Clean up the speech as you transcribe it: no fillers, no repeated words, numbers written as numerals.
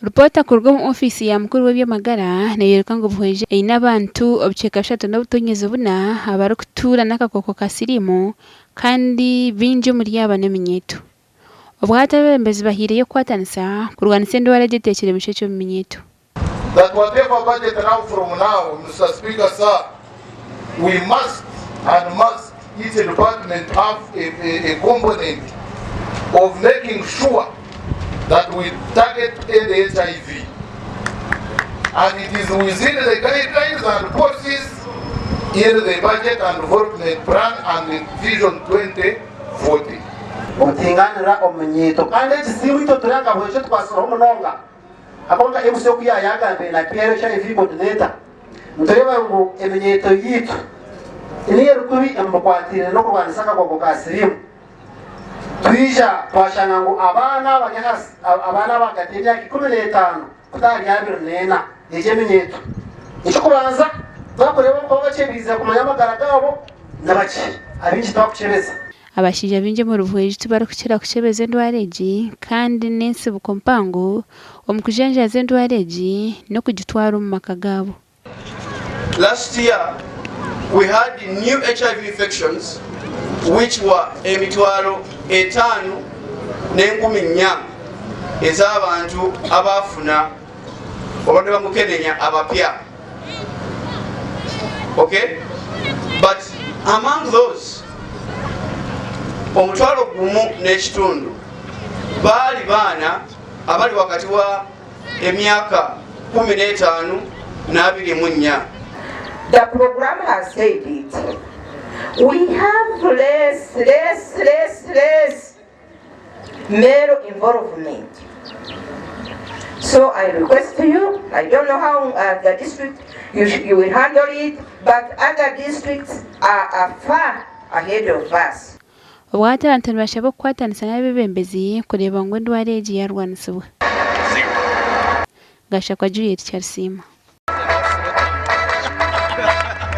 Ripoota kuruga omu ofiisi ya mukuru w'eby'amagara neeyoreka ngu Buhweju eine abantu obucweka bushatu n'obutonyezi buna abarikutuura n'akakooko ka siriimu kandi baingi omuri aba n'eminyeeto. Obwahati abeebembezi bahaireyo kukwatanisa kurwanisa endwara egi eteekire mishwekye omu minyeeto. That whatever budget now from now, Mister Speaker Sir, we must and must each department have a, a, a component of making sure that we target end HIV and it is within the guidelines and policies in the budget and development plan and the vision 2040. Obutinganira omu minyeeto kandi ekizibu itwe turi nka Buhweju tukwasirweho munonga ahakuba nka MC oku yaayagambire na PLHIV coordinator nitureeba ngu eminyeeto yaitu niyo erikubi omu bikwatiraine n'okurwanisa akakooko ka siriimu. Twija twashanga ngu abaana abari abaana abahagati y'emyaka 15 kuta ahari 24 egyo eminyeeto eky'okubanza twakureeba ngu kuba bakyebiize kumanya amagara gaabo nibakye abaingi twakukyebeza. Abashaija baingi omuri Buhweju tibarikukira kukyebeza endwara egi kandi n'entsibuko mpango omu kujanjaaza endwara egi n'okugitwara omu maka gaabo. Last year we had new HIV infections which were emitwalo etaano n'enkumi nnya ez'abantu abaafuna obulwadde bwa mukenenya abapya. Okay? But among those omutwalo gumu n'ekitundu baali baana abali wakati wa emyaka 15 n'24. The program has said it. We have less, less, less, less male involvement. So I request to you, I don't know how the district you, you will handle it, but other districts are, are far ahead of us. Obwahati abantu nibashaba okukwatanisa n'abeebembezi kureeba ngu endwara egi yaarwanisibwa. Gashakwa Juliet Kyarisiima.